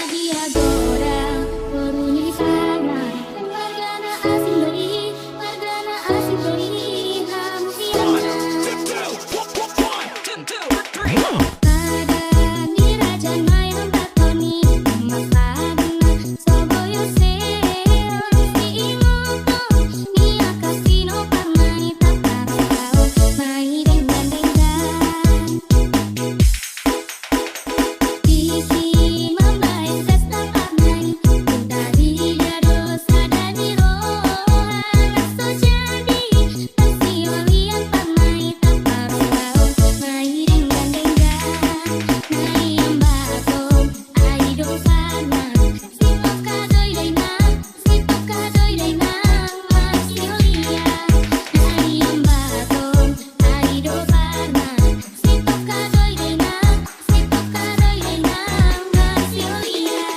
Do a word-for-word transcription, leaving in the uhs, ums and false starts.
Dia godang boru ni Sarman, margana asing do i, margana asing do i, hamu sian na. Sada ni raja na i ambaton i, masa na so boyo seon, siingoton ni angka sinopa ma i taparau, ma i denggan-denggan. Disi mambaen sesta parmai, unta dida do sada ni roha, na so jadi, na siolian parmai taparau, ma i denggan-denggan, na i ambaton, ai do Sarman, sitongka do i dainang, sitongka do i dainang, ma siolian, na i ambaton, ai do Sarman, sitongka do i dainang, sitongka do i dainang, ma siolian.